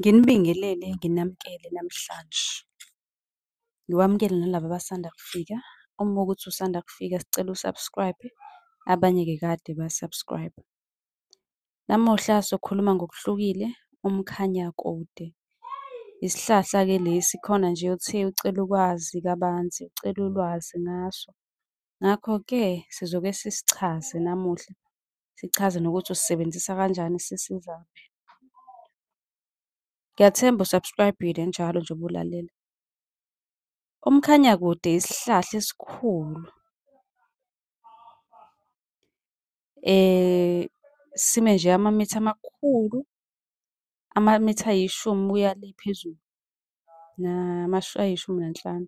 Nginibingelele, nginamukele namhlanje. Ngiwamukele nalaba abasanda kufika. Uma kuwukuthi usanda kufika sicela u-subscribe-e, abanye-ke kade ba-subscribe-a. Namuhla sokhuluma ngokuhlukile, umkhanyakude. Isihlahla-ke lesi khona nje othe ucela ukwazi kabanzi, ucela ulwazi ngaso. Ngakho-ke sizoke sisichaze namuhla, sichaze nokuthi usisebenzisa kanjani, sisizaphi. Ngiyathemba u-subscribe-ile njalo njengoba ulalela. Umkhanyakude isihlahla esikhulu, sime nje amamitha amakhulu, amamitha ayishumi kuya le phezulu, 15.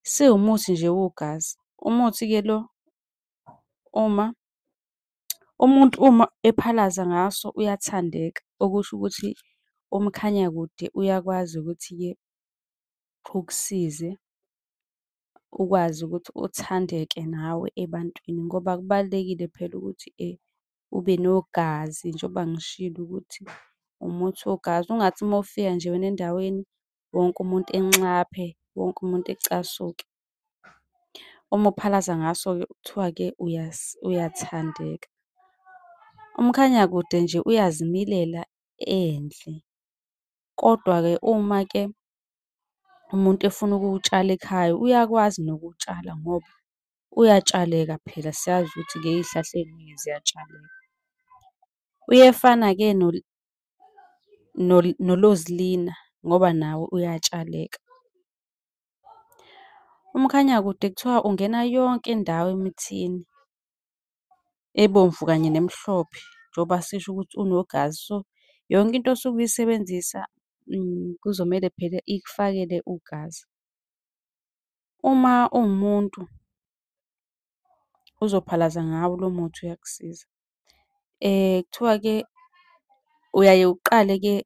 Siwumuthi nje wogazi. Umuthi-ke lo, uma umuntu uma ephalaza ngaso uyathandeka, okusho ukuthi umkhanyakude uyakwazi ukuthi-ke ukusize ukwazi ukuthi uthandeke nawe ebantwini, ngoba kubalulekile phela ukuthi ube nogazi njengoba ngishilo ukuthi umuthi wogazi. Ungathi uma ufika nje wena endaweni wonke umuntu enxaphe, wonke umuntu ecasuke. Uma uphalaza ngaso-ke kuthiwa-ke uyathandeka. Umkhanyakude nje uyazimilela endle, kodwa-ke uma-ke umuntu efuna ukuwutshala ekhaya, uyakwazi nokuwutshala ngoba uyatshaleka phela, siyazi ukuthi-ke iy'hlahla ey'ningi ziyatshaleka. Uyefana-ke nolozilina ngoba nawo uyatshaleka. Umkhanyakude kuthiwa ungena yonke indawo emithini ebomvu kanye nemhlophe, njengoba sisho ukuthi unogazi. So, yonke into osuke uyisebenzisa kuzomele phela ikufakele ugazi. Uma uwumuntu uzophalaza ngawo lo muthi uyakusiza. Kuthiwa-ke uyaye uqale-ke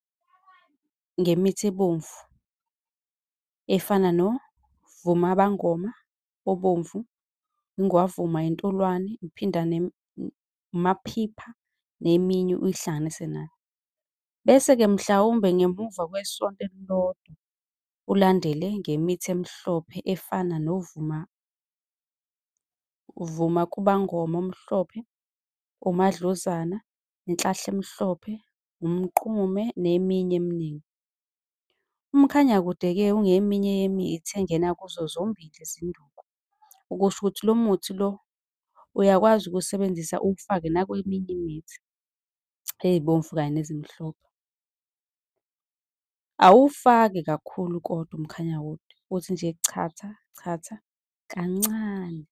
ngemithi ebomvu efana noVumabangoma obomvu, ingwavuma, intolwane, impinda maphipha neminye uyihlanganise nayo. Bese-ke mhlawumbe ngemuva kwesonto elilodwa ulandele ngemithi emhlophe efana novuma, uVumakubangoma omhlophe, uMadlozana, inhlahla emhlophe, umqume neminye eminingi. Umkhanyakude-ke ungeminye yemithi engena kuzo zombili izinduku. Okusho ukuthi lo muthi lo uyakwazi ukuwusebenzisa uwufake nakweminye imithi ey'bomvu kanye nezimhlophe. Awuwufaki kakhulu kodwa umkhanyakude, uthi nje chatha chatha kancane.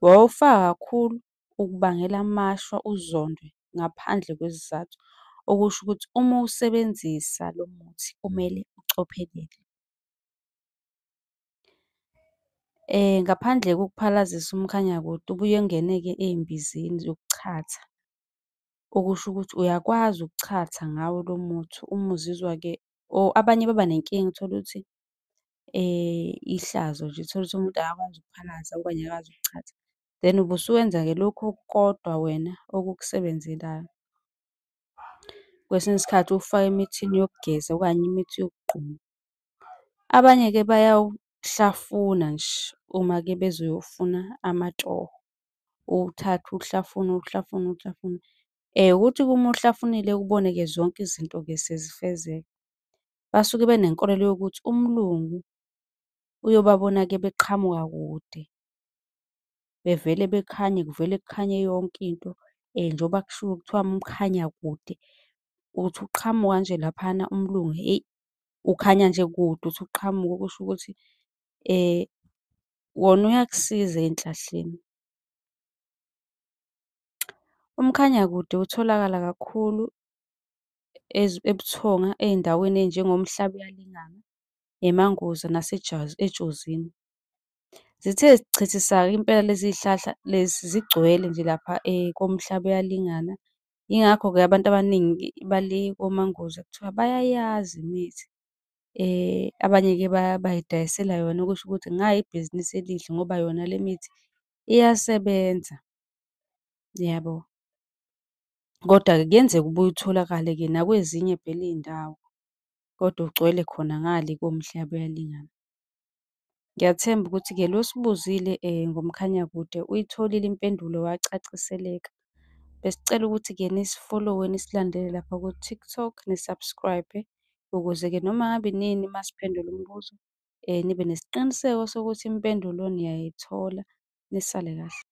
Wawufaka kakhulu ukubangela amashwa uzondwe ngaphandle kwesizathu, okusho ukuthi uma uwusebenzisa lo muthi kumele ucophelele. Ngaphandle kokuphalazisa umkhanyakude ubuye ungene-ke ey'mbizeni zokuchatha, okusho ukuthi uyakwazi ukuchatha ngawo lo muthi uma uzizwa-ke or abanye baba nenkinga uthole ukuthi ihlazo nje, uthole ukuthi umuntu akakwazi ukuphalaza okanye akakwazi ukuchatha. Then ubusuwenza-ke lokhu okukodwa wena okukusebenzelayo. Kwesinye isikhathi uwufake emithini yokugeza okanye imithi yokugquma. Abanye-ke bayawuhlafuna nje uma-ke bezoyofuna amatoho, uwuthathe uwuhlafune, uwuhlafune, uwuhlafune. Ukuthi-ke uma uwuhlafunile ubone-ke zonke izinto-ke sezifezeka. Basuke benenkolelo yokuthi umlungu uyobabona-ke beqhamuka kude, bevele bekhanye, kuvele kukhanye yonke into. Njengoba kushiwo kuthiwa umkhanyakude, uthi uqhamuka nje laphayana umlungu hheyi, ukhanya nje kude uthi uqhamuka okusho ukuthi wona uyakusiza ey'nhlahleni. Umkhanyakude utholakala kakhulu eButhonga ey'ndaweni ey'njengoMhlabuyalingana, eManguza eJozini. Zithe zichithisaka impela lezi iy'hlahla lezi zigcwele nje lapha koMhlabuyalingana. Yingakho-ke abantu abaningi bale koManguza kuthiwa bayayazi imithi. Abanye-ke bay'dayisela yona okusho ukuthi kungayibhizinisi elihle ngoba yona le mithi iyasebenza, yabo. Kodwa-ke kuyenzeka ubuye utholakale-ke nakwezinye phela iy'ndawo, kodwa ugcwele khona ngale koMhlabuyalingana. Ngiyathemba ukuthi-ke lo osibuzile ngoMkhanyakude uyitholile impendulo wacaciseleka. Besicela ukuthi-ke nisifolowe, nisilandele lapha ku-TikTok, ni-subscribe-e ukuze-ke noma ngabe inini uma siphendula umbuzo nibe nesiqiniseko sokuthi impendulo niyayithola. Nisale kahle.